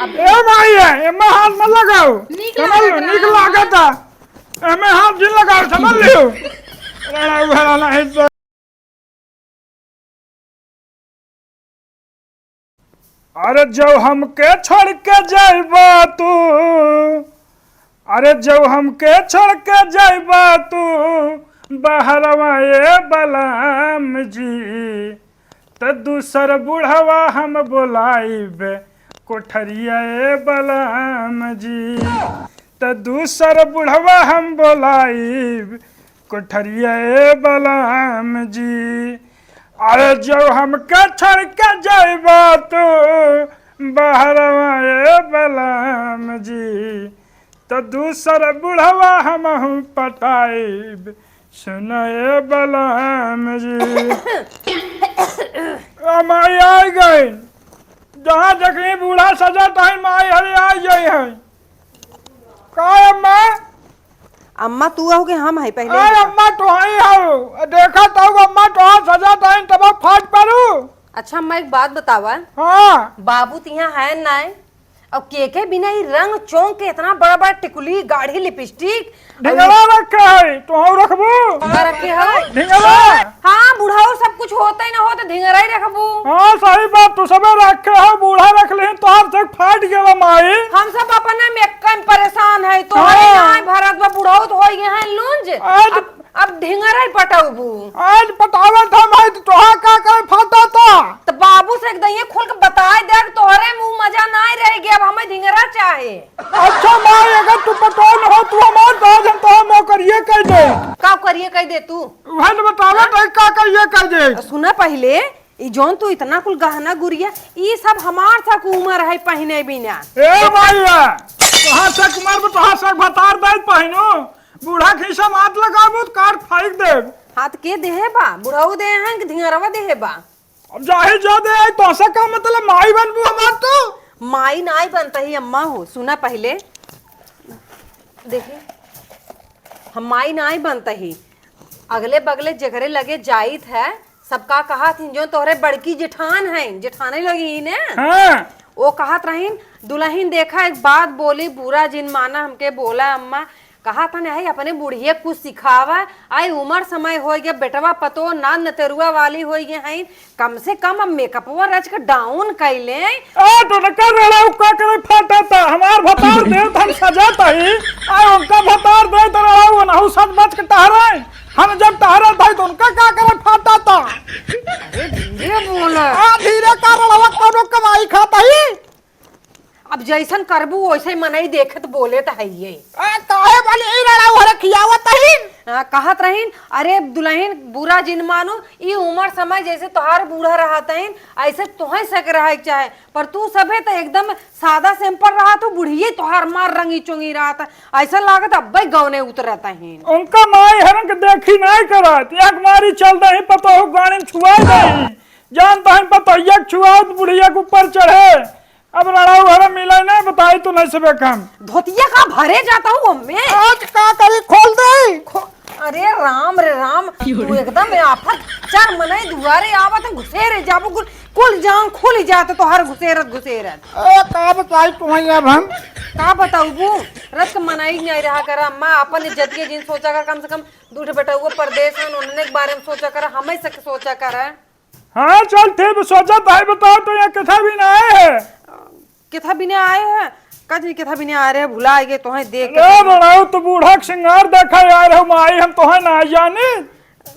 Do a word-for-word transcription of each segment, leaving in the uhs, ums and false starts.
ए माई, एमे हाथ मत लगाओ। नीक समझ लो, लागत नीक रहा। लागत है। एमे हाथ जिन लगाओ, समझ लियो। लड़ाऊ भला नहीं तो। अरे जब हमके छोड़ के जाइबा तू, अरे जब हमके छोड़ के जाइबा तू बहरवा ए बलम जी, त दूसर बुढ़वा हम बोलाइब कोठरिया ए बलम जी, त दूसर बुढ़वा हम बोलाइब कोठरिया ए बलम जी। अरे जब हमके छोड़ के जाइबा तू बहरवा ए बलम जी, त दूसर बुढ़वा हमहू पटाइब, सुन ए बलम जी। अमाई आई गई, जहाँ देखी बूढ़ा सजा तहीं माई हरी आई गई है। का अम्मा? अम्मा तू हो कि हम है पहले? अरे अम्मा तोहई हो, देखा तो अम्मा तोहार सजा तहीं तब फाट पड़ू। अच्छा अम्मा एक बात बतावा। हाँ। बाबू तो यहाँ है ना, अब के के बिना ही रंग चोंग के इतना बड़ा बड़ा टिकुली गाढ़ी लिपस्टिक ढिंगरा रखे है, तोहू रखबू? का रखे हो? ढिंगरा। हाँ बुढ़ाऊ सब कुछ होता ही ना हो तो ढिंगरा ही रखबू। हाँ सही बात, तू सबे रखे हो, बूढ़ा रख ले तोहार से फाट गया माई। हम सब अपने में कम परेशान है, तोहरे हाँ। यहाँ भरत बा बुढ़ाऊ तो हो गए हैं लुंज। आज अब अब ढिंगरई पटउबू। आज पटावत हम है, तो तोहार का करे फाटा ता? तो बाबू से एक दइये खुल के बताए दे कि तोहरे मुंह मजा नाई रह गया, अब हमें ढिंगरा चाहे। अच्छा माई, अगर तू पटो न हो, तू हमार तो आज हम तोहार नौकरिये कर दे। का करिए कह दे तू? वह तो बतावत है, का करिए कर दे। सुना पहले, ई जौन तू इतना कुल गहना गुरिया, ई सब हमार तक उम्र है पहने बिना। ए माई, तोहार तक उम्र में तोहार तक भतार दे पहनो। बूढ़ा खीसा मात लगाबू त काट फाइक देब। हाथ के देहे बा? बुढ़ऊ देहे हैं कि धिंगरवा देहे बा? अब जाहे जो दे आई, तोसे का मतलब? माई बनबू हमार तू? माई नाई बनता ही अम्मा हो, सुना पहले। देखी, हम माई नाई बनता ही। अगले बगले जेकरे लगे जाइत है, सबका कहत हिन, जो तोहरे बड़की जेठान हैं, जेठाने लगी ही ने। हाँ। वो कहत रहीन, "दुलहिन देखा, एक बात बोली, बुरा जिन माना, हमके बोला अम्मा।" कहत हन, "है अपने बुढ़िया कुछ सिखावा, आई उमर समय होइ गया, बेटवा पतो नाद नतेरुआ वाली होइ गए हैं, कम से कम अब मेकअपवा रच के डाउन कैले।" आ, तो न कर रहा हूँ, का करे फाटा ता, हमार भतार दे, त हम सजा तही, आ, उनका भतार दे, त रहा हूँ, नहु सज बच के टहरे। हम जब टहरत हई, तो उनका का करे फाटा ता? अरे धीरे बोला। आ, धीरे का रड़वा, कौनो कमाई खाता ही? अब जैसन करबू, वैसे मनई देखत बोले त हइये। आ, काहे बोले ई रड़ाऊ हरे खियावत हईन? आ, कहत रहीन, "अरे दुलहिन, बुरा जिन मानू, ई उमर समय जैसे तोहार बूढ़ा रहत हईन, ऐसे तोहे सक रहे के चाहे।" पर तू सभे त एकदम सादा सिंपल रहत हो, बुढ़िये तोहार मार रंगी चोंगी रहत है। ऐसा लागत अब्बे गौने उतरत हैं। उनका माई हरन के देखी नाई करत, एक मारी चल दही पतोहू गाड़ी में छुआ दही। जानत हैं पतोहिया के छुआत बुढ़िया के ऊपर चढ़े। अब रड़ाऊ हरन मिले नहीं बताई तो नहीं सबे काम। धोतिया का भरे जाता हूँ हमें। आज का करी खोल दे। खो-, अरे राम रे राम, तू एकदम आफत। चार मनई दुआरे आवत हैं, घुसेरे जाबू, कुल, कुल जांग खुल जात तोहर घुसेरत घुसेरत। ए, का बताई तुम्हें अब हम? का बताऊबू? रच के मनई नहीं रहा करा, अम्मा अपन इज्जत के जिन सोचा कर, कम से कम दू ठे बेटउआ परदेस हैं, उन्हने के बारे में सोचा कर, हमें से सोचा कर। हाँ, चल ठीक, सोचा भाई बताओ तो यहाँ किथा भी ना आए है। किथा बिने आए है? का जी किथा बिने आए रहे, भुला गए तोहे देख के। अरे बड़ाऊ, तू बूढ़ा के सिंगार देखा यार, हम आई, हम तोहे ना जानी।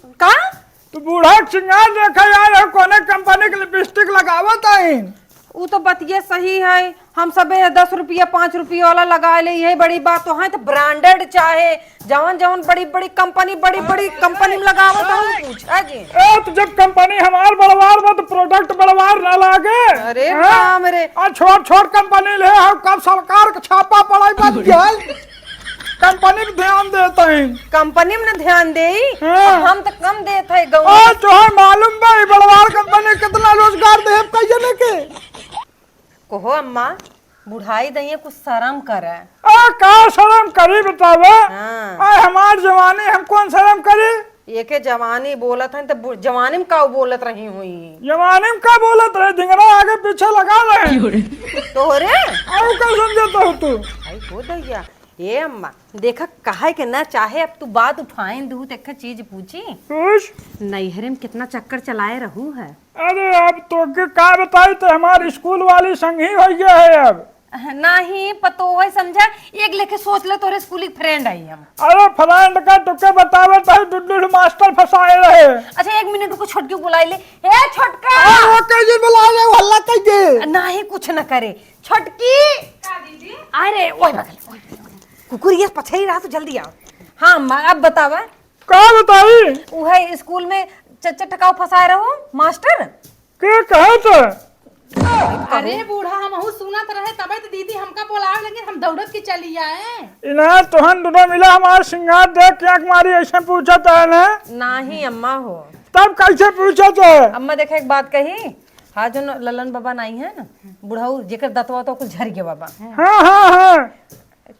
का? तू बूढ़ा के सिंगार देखा यार, हम कोने कंपनी के लिपस्टिक लगावत आइन। उ तो बतिये सही है, हम सबे दस रुपया, पाँच रुपया वाला लगा ले, यही बड़ी बात तो है। तो ब्रांडेड चाहे जवन जवन बड़ी बड़ी कंपनी, बड़ी बड़ी कंपनी में लगावत हो, पूछा जी। ए, तो जब कंपनी हमार बड़वार बा, तो प्रोडक्ट बड़वार ना लागे? अरे हाँ? राम रे। आ छोट छोट कंपनी ले आओ, कब सरकार के छापा पड़ाई बन जाए। कंपनी पे ध्यान देते हैं। कंपनी में ना ध्यान दे, हाँ। हम तो कम देत है गौ। आ तोहर मालूम बा, ई बड़वार कंपनी कितना रोजगार दे, कहिए ना के। कहो अम्मा, बुढ़ाई दइये कुछ शर्म करे। आ, का शर्म करी बतावे? हाँ। आ, हमार जवानी, हम कौन शर्म करी? एके जवानी बोलत हैं, त बु-, जवानी में का बोलत रही हुई? जवानी में का बोलत रहे? धिंगरा आगे पीछे लगा रहे। तोहरे? अउ का समझत हो तू? आई हो दैया। ए अम्मा, देखा, कहे के ना चाहे, अब तू बात उठाइन दू, त एक चीज पूछी? पूछ। नैहरे में कितना चक्कर चलाए रहू है? अरे, अब तोके का बताई, त हमार स्कूल वाली संगी होइ गया है अब। नाही, पतोह है, समझा, एक लेखे सोच ले, तोरे स्कूल की फ्रेंड आई हम। अरे, फ्रेंड का तोके बतावे त है, दुड्डू मास्टर फंसाए रहे। अच्छा, एक मिनट रुको, छोटकी को बुलाई ले। ए, छोटका! अरे, वो कह जी बुला ले, वो हल्ला कह दे। नाही, कुछ न करे। छोटकी! का दीदी? अरे, ओए बगल, ओए बगल। कुकुर ये पछे ही रहा, तो जल्दी आओ। हाँ, अम्मा, अब बतावा। का बताई? उहे स्कूल में चच्चा टकाऊ फंसाए रहो, मास्टर। के कहत? अरे बूढ़ा, हमहू सुनत रहे, तबे तो दीदी हमका बोलावे लगिन, हम दौड़त के चली आए। इना तोहन दुनो मिला हमार सिंगार देख के आंख मारी, ऐसे पूछत है ना? नाही अम्मा हो। तब कैसे पूछत है? अम्मा देखा, एक बात कही, हाँ, जो न-, ललन बाबा नाही है ना, बुढ़ऊ, जेकर दतवा तो कुछ झर गया बाबा। हाँ, हाँ, हाँ।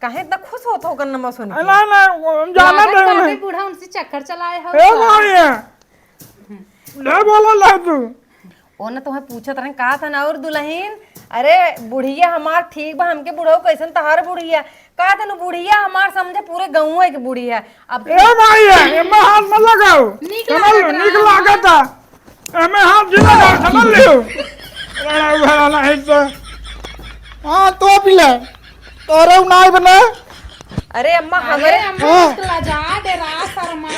काहे इतना खुश होत हो गन्नमा सुन के? ना, ना, वो हम जाना लागत दे बाटे उन्हें। बूढ़ा उनसे चक्कर चलाए हो ए का? मारिया, ले बोला ला तू। ओ ना, तुम्हें पूछत रहे, कहा था ना, और दुल्हन, अरे, बुढ़िया हमार ठीक बा, हमके बुढ़ऊ कैसन तहार बुढ़िया? कहा था ना, बुढ़िया हमार समझे पूरे गाँव के बुढ़िया। अब ए मारिया, एमे हाथ न लगाओ। नीक समझ लो, लागत नीक रहा। लागत है। एमे हाथ जी लगा, समझ लियो। लड़ाऊ है ना, है तो। हाँ, तो पी ले। तोरे उ नाई बने। अरे अम्मा, अरे हमरे अम्मा, हाँ। लजा, डेरा, शर्मा,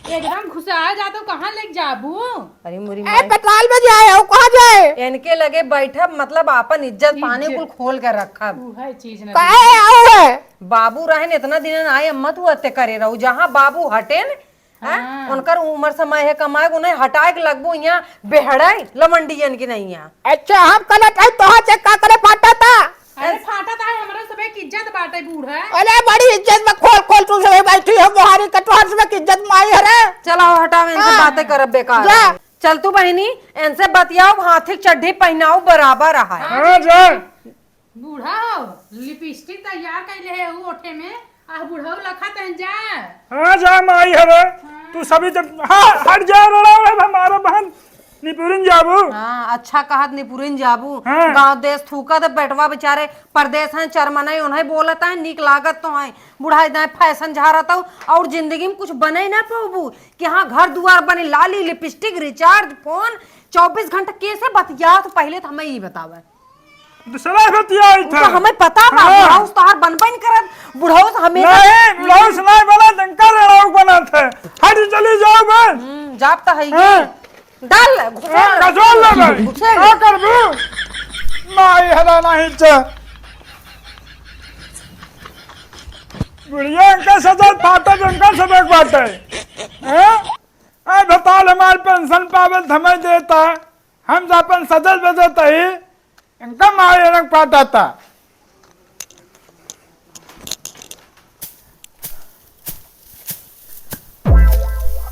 एकदम घुसा जातो, कहाँ लेके जाबू? अरे मुरी ए, माई। पेट्रोल में जाए, वो कहाँ जाए? इनके लगे बैठब, मतलब आपन इज्जत पानी इज्जत। कुल खोल के रखब। उहे चीज न काहे आओ है? बाबू रहन इतना दिन आए, अम्मा तू अत्ते करे रहू, जहाँ बाबू हटेन, हैं? हाँ। उनकर उमर समय है कमाए, उन्हें हटाए के लगबो यहाँ बेहड़ाई लमंडियन की नहीं यहाँ। अच्छा, हम कलत है, तोहा से का करे फाटा था? अरे फाटा था, हमरा सबे की इज्जत बाटे बूढ़ा। अरे बड़ी इज्जत में खोल खोल तू सबे बैठी हो, बुहारी के तोहर सबे की इज्जत माई हरे। चलाओ हटाओ, इनसे हाँ। बातें करब बेकार। जा। चल तू बहिनी, इनसे बतियाओ, हाथी के चड्ढी पहनाओ, बराबर रहा है। हाँ, जा। बूढ़ा हो, लिपस्टिक तैयार कइले है उ ओठे में, आ बुढ़ऊ लखत हैं जा। हाँ, जा माई हवे, हाँ। तू सभी जब, हाँ, हट जा, लड़ाओ है हमारा बहन, निपुरिन जाबू। हाँ, अच्छा कहत निपुरिन जाबू। हाँ। गाँव देश थूकत है, बेटवा बेचारे परदेश हैं, चरमनई उन्हें बोलत हैं, नीक लागत तो हैं। बुढ़ाई दाएं फैशन झारत हो और जिंदगी में कुछ बने ना पाबू कि हाँ, घर दुआर बने, लाली, लिपस्टिक, रिचार्ज, फोन, चौबीस घंटा कैसे बतियात, पहले तो हमें ई बतावे। दूसरा बतियाई उ तो था। हमें पता बा, हाँ। बुढ़ऊ से तोहार बनबे न करत, बुढ़ऊ से हमेशा नहीं, बुढ़ऊ से नहीं बना, जंका लड़ाऊ बना था। हट चली जाओ बे। हम्म, जाब तो है ही। हाँ। डाल, घुसेड़। हाँ, घुसेड़ ले बे। घुसेड़। का करबू? माई हरा नहीं चा। बुढ़िया इनका सजा फाटा, जंका सब एक बात है। हाँ? ए, भताल हमार पेंशन पावे त हमें देता, हम तो अपन सजल बजत ही, इनका मारे रंग पाटाता।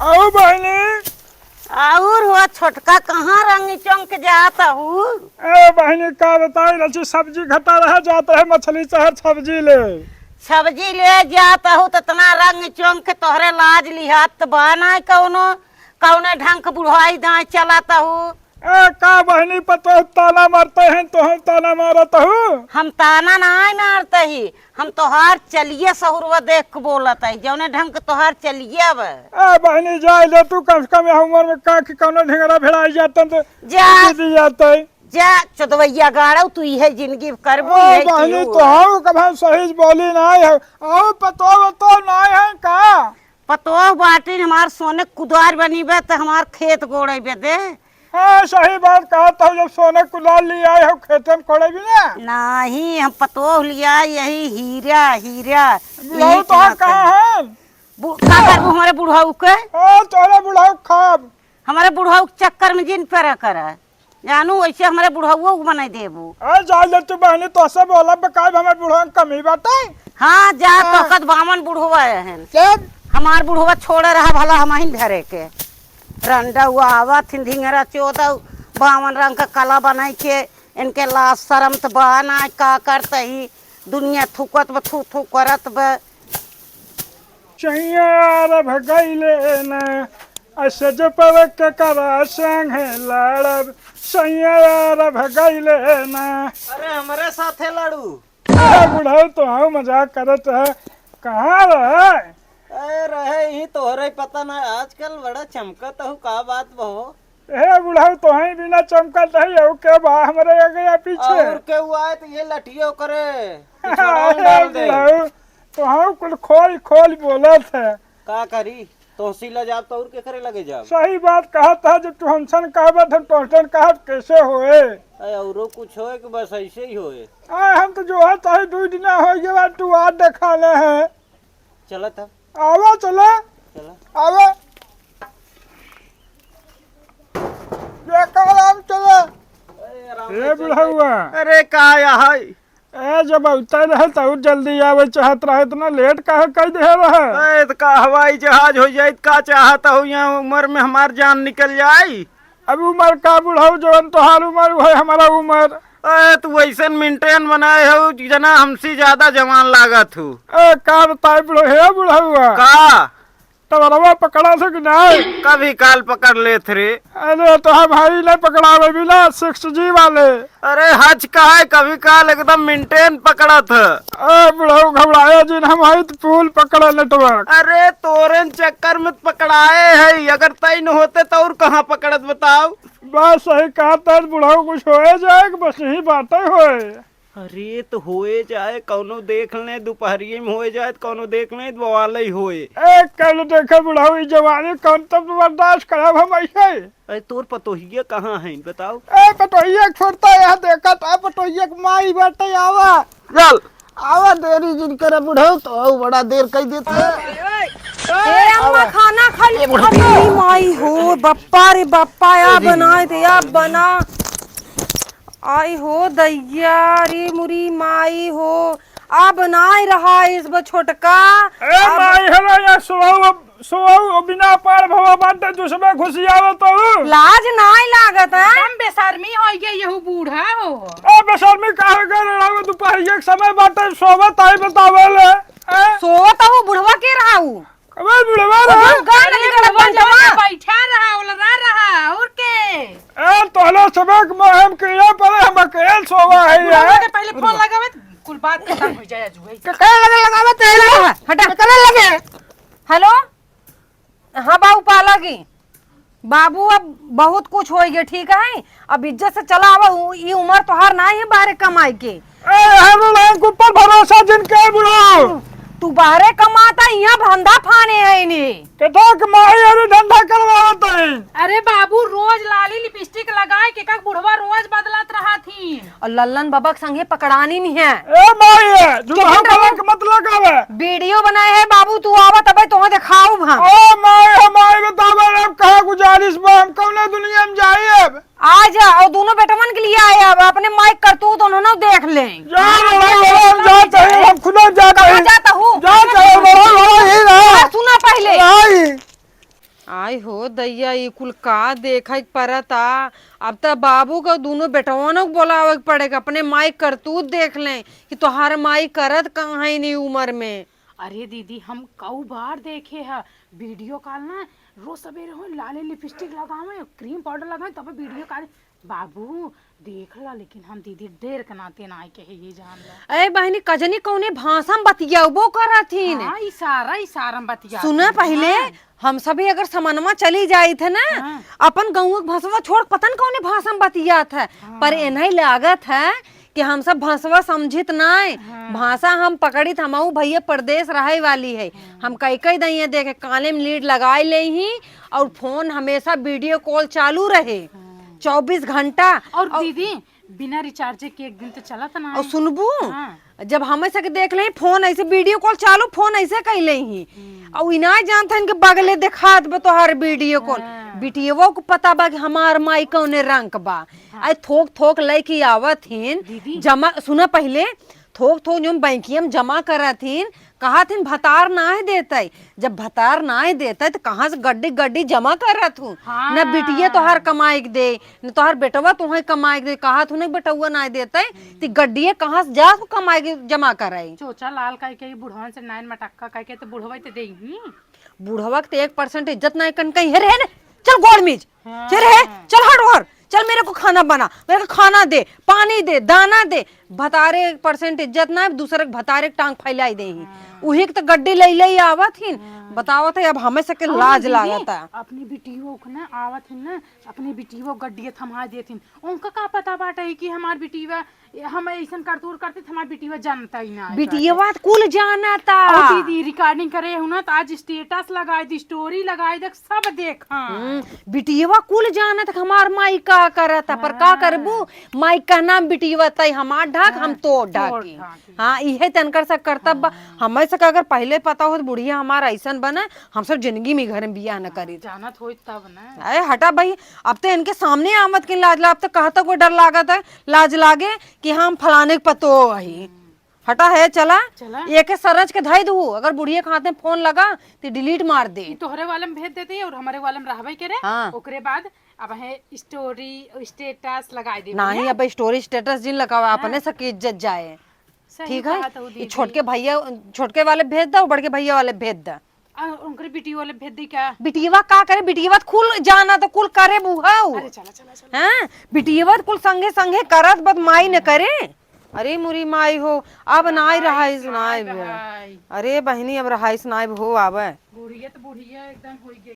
आओ बहिनी। और हुआ छोटका कहाँ रंग चौंक जात हू? ए बहिनी, का बताई, रची सब्जी घटा रहा, जात रहे मछली शहर सब्जी ले। सब्जी ले जात हू त इतना रंग चौंक, तोहरे लाज लिहात बा ना कौनो। कौने ढंग के बुढ़ाई दाएं चलत हू? ए, का बहिनी, पतोह ताना मारते हैं, तोहर ताना मारत हू? हम ताना नाहीं मारत ही, हम तोहार चलिए सहुरवा देख के बोलत ही, जौने ढंग के तोहार चलिए अब। ए बहिनी, जाए दे तू, कम से कम यह उम्र में का कि कौनो ढिंगरा भिड़ाई जातन तो जा। दे दी जात है। जा, चोदवैया गाड़ो, तू इहे जिंदगी करबू, ए इहे बहिनी, जियू। तोहू कभी सही बोली नाहीं है। आओ, पतोह तो नाहीं है का? पतोह बाटिन हमार सोने कुदार बनी बे, त हमार खेत गोड़े बे दे। हाँ, सही बात कहत हौ, जब सोने कुदार लियाए हौ, खेते में कोड़े भी ना। नाहीं, हम पतोह लियाए यही हीरा, हीरा। बुढ़ऊ ईंट तो ना कहाँ कर। हैं? बु-, का करबू हमरे बुढ़ऊ के? ओ, तोरे बुढ़ऊ खाब। हमरे बुढ़ऊ के चक्कर में जिन परा कर। जानू, वैसे हमरे बुढ़ऊ के बनाई देबू। ए, जाए ले तू बहनी, तोसे बोलब का, हमरे बुढ़ऊ के कमी बाटे? हाँ, जा, हाँ। तोकत बावन बुढ़वा हन। चल। हमार बुढ़वा छोड़े रहा भला हमहिन घरे के। रंडउआ आवत हिन ढिंगरा चोदऊ, बावन रंग का कला बनाई के, इनके लाज शरम त बा ना, का करत ही, दुनिया थूकत बा, थू थू करत बा। सैया यार भगैले ना, अस जो पवे के करा संगे लड़ब, सैया यार भगैले ना। अरे हमरे साथे लड़ू। ए बुढ़ऊ, तो हम मजाक करत है, कहाँ रहे? ए रहे ही तोहरे पता ना, आजकल बड़ा चमकत हूँ, का बात बहो? ए बुढ़ऊ, तोहई बिना चमकत है, यहू के बा हमरे आगे या पीछे? और केहू आए तो ये लठियो करे, पिछवाड़ा में ए डाल दे। बुढ़ऊ, तोहऊ कुल खोल खोल बोलत है। का करी, तोहसी ला जाब तो और के करे लगे जाब? सही बात कहत है, जब तू हमसन कहबे तो हम तोहसन कहब कैसे होए? अरे औरो कुछ होए कि बस ऐसे ही होए? आए हम तो जो है तही दुई दिना हो गया, तू आज देखा ले है। चला तब। आवा चला। चला। आवा। ये कहलाम चला। अरे आराम ए से चल बुढ़ौआ। अरे का यहाँ? ए, जब अवते रहे तब जल्दी आवे चाहत रहे, इतना लेट काहे कर दे रहे? ए, तो का हवाई जहाज हो जाए, का चाहत हो यहाँ उम्र में हमार जान निकल जाए? अब उम्र का बुढ़ऊ, जवन तोहार उम्र वही हमारा उम्र। ए, तू वैसन मेंटेन बनाए हो, जना हमसे ज्यादा जवान लागत हो। ए, का बताए बुढ़ऊ, हे बुढ़ौआ। का? टवरवा पकड़ा से कि नहीं? कभी काल पकड़ लेत रे। अरे तो हम हई नहीं पकड़ावे बिना सिक्स जी वाले। अरे हच का है, कभी काल एकदम मेंटेन पकड़त है। ए बुढ़ऊ घबराए जिन, हम हई तो फुल पकड़े नेटवर्क। अरे तोरन चक्कर में पकड़ाए है, अगर तई न होते तो और कहाँ पकड़त बताओ? बस सही कहा तर बुढ़ऊ, कुछ होए जाए कि बस यही बातें होए। अरे, तो होए जाए, कौनो देख लें, दुपहरिये में होए जाए, तो कौनो देख लें, तो बवाल ही होए। ए, कल देखे बुढ़ऊ, ई जवानी कौन तब बर्दाश्त करब हम ऐसे? अरे, तोर पतोहिया कहाँ है, बताओ? ए, पतोहिया के छोड़ता, यहाँ देखा था, पतोहिया के माई बाटे, आवा। चल। आवा, देरी जिन करे बुढ़ऊ, तो आऊ बड़ा देर कई देते। ए, अम्मा, खाना खा ली। ए, बुढ़ऊ। अरे, माई हो, बप्पा रे बप्पा, या बनाए दे, या बना। आई हो दैया, रे मुरी माई हो, अब नाय रहा इस बा छोटका। ए अब माई, हला या सोऊ, सोऊ बिना पार भवा बाटे, दूसरे खुशी आवे तो। लाज नाय लागत है? एकदम बेशर्मी हो गया यहू बूढ़ा हो। ए बेशर्मी काहे कर रहा हो? दोपहरिया के समय बाटे, सोवत आई बतावे ले। ए? सोवत हो बुढ़वा के रहा हूँ। अबे बुढ़वा रे। अरे बुढ़वा जब बैठा रहा, उलरा रहा, और के? ए, तोहले सबक में हम के ये परे हम अकेल सोवा है बुढ़वा यार। के पहले फोन लगावे, कुल बात खत्म हो जाए, जुए। के करे लगे लगावे तेरे? हटा। के करे लगे? हेलो? हाँ बाबू पालागी। बाबू अब बहुत कुछ हो गया, ठीक है? अब इज्जत से चला आवा, उ-, ई उम्र तोहार ना है बाहरे कमाए के। ए, हम लोग के ऊपर भरोसा जिन के बुढ़ऊ। तू बाहरे कमाता, यहाँ धंधा फाने है इन्हें। केतक माई अरे धंधा करवावत है। अरे बाबू, रोज लाली लिपस्टिक लगाए के का बुढ़वा रोज बदलत रहा थी। और लल्लन बाबा के संगे पकड़ानी नहीं है। ए माई, झूठा लेकिन बाबा रउआ के मत लगावे। वीडियो बनाए है बाबू, तू आवा तबे तोहे देखाऊ हम। ओ माई, हमारे बतावे अब कहाँ गुजारिश बा, हम कौने दुनिया में जाई अब? आ जा, और दोनों बेटवन के लिए आए, अब अपने माई करतूत उन्होंने देख ले। जा, लड़ाई, लड़ाई, हम जा चाहे, हम खुदा जा कहाँ चाहे। जाता हूँ? जा चाहे, लड़ाई, लड़ाई, ही रहा। हाँ, सुना पहले। लड़ाई। आई हो दैया, ई कुल का देखे के परता। अब त बाबू का दोनों बेटवनों के बोलावे के पड़े, अपने माई करतूत देख लें कि तोहार माई करत कहाँ है इन्हीं उम्र में। अरे दीदी, हम कऊ बार देखे ह, वीडियो कॉल ना, रोज सवेरे हो लाले लिपस्टिक लगावे, क्रीम पाउडर लगावे, तब वीडियो कॉल। बाबू, देख ला, लेकिन हम दीदी डेर के नाते ना आए के है, ये जान ला। ए बहनी, कजनी कौने भाषा में बतियाबो करत हीन? हाँ, इशारा, इशारा में बतियात सुना हीन। पहिले, हाँ। हम सभी अगर समनमा चली जाइत है ना, हाँ। अपन गाँव के भाषा छोड़, पता न कौने भाषा में बतियात है, हाँ। पर इन्हें लागत है कि हम सब भाषवा समझित नाय। हाँ। भाषा हम पकड़ित, हमहू भैया परदेस रहे वाली है। हाँ। हम कई कई दइया देखे, काने में लीड लगाए ले ही और फोन हमेशा वीडियो कॉल चालू रहे, हाँ। चउबीस घंटा। और और दीदी, बिना रिचार्ज के एक दिन तो चलत ना और है। सुनबू, हाँ। जब हम ऐसे के देख ले फोन ऐसे वीडियो कॉल चालू, फोन ऐसे कई ले ही। हम्म। और इना जानत हन कि बगले देखात बा तोहार वीडियो कॉल। हाँ। बिटियवो को पता बा कि हमार माई कौने रंग बा। हाँ। आई थोक थोक लेके आवत हिन। दीदी। जमा, सुना पहिले, थोक थोक जौन बैंकिया में जमा करत हिन, कहत हिन भतार नाय देतै। जब भतार नाय देतै त कहाँ से गड्डी गड्डी जमा करत हूँ? हाँ। न बिटिये तोहार कमाए के दे, न तोहार बेटवा तोहे कमाए के दे। कहत हूँ न बेटवा नाय देतै, त गड्डिये कहाँ से जात हूँ कमाए के जमा करै? चोचा लाल कह के, बुढ़वन से नैन मटक्का कह के, त बुढ़वा त देही। बुढ़वा के त एक परसेंट इज्जत नाय कन कहीं। हेरे, हेरे, चल गोड़ मीज। हाँ। चल रे, चल हट ओहर, चल मेरे को खाना बना, मेरे को खाना दे, पानी दे, दाना दे। भतारे एक परसेंट इज्जत ना, दूसरे के भतारे के टांग फैलाई देही। हाँ। उही के त गड्डी लई लई आवत हिन। हाँ। बतावत है, अब हमें सके और लाज दीदी, लागत है। अपनी बिटियों को ना आवत हिन ना, अपनी बिटियों गड्डी थमा देत हिन। उनका का पता बाटे कि हमार बिटिया, हम ऐसन करतूर करते त हमार बिटिया जानता ही ना है। बिटिया बात कुल जानता। और दीदी रिकॉर्डिंग करे हूँ ना, त आज स्टेटस लगाए दी, स्टोरी लगाए दे, सब देखा। हम्म, बिटियवा कुल जानत हमार माई का करत है, पर का हाँ। करबू? माई का नाम बिटियवा तई हमार ढाक, हम हाँ, तो तोर ढाकी। ढाकी। हाँ, इहे तनकर सा करतब बा। हाँ। हमें से का अगर पहले पता होत बुढ़िया हमार ऐसन बने, हम सब जिंदगी में घर में बियाह न करी। जानत होई तब न। अरे हटा भाई, अब तो इनके सामने आवत के लाज ला, अब तो कहता कोई डर लागत है, लाज लागे कि हम फलाने के पतो वही। हटा है, चला। चला। एके सरज के धई दू, अगर बुढ़िया के हाथे फोन लगा, त डिलीट मार दे। ई तोहरे वाले में भेज देते और हमारे वाले में रहबे करे। हाँ। ओकरे बाद अब है स्टोरी, स्टेटस लगाए दे, नहीं, बढ़िया? अब स्टोरी स्टेटस जिन लगावा, हाँ। अपने सके इज्जत जाए। सही ठीक है? कहा तो ई दीदी। छोटके भैया, छोटके वाले भेज दो, बड़के भैया वाले भेज दे। आ, उनकरे बिटिया वाले भेज दे क्या? बिटियवा का करे? बिटियवा त कुल जाना त कुल करे बुहाऊ। अरे चला, चला, चला। हाँ, बिटियवा त कुल संगे संगे करत बदमाई न करे। अरे मुरी माई हो, अब नाई रहाइस, रहाइस नाई नाई बे। रहाई। अरे बहिनी, अब रहाइस नाई हो आवे। बुढ़िया त बुढ़िया एकदम होई गई।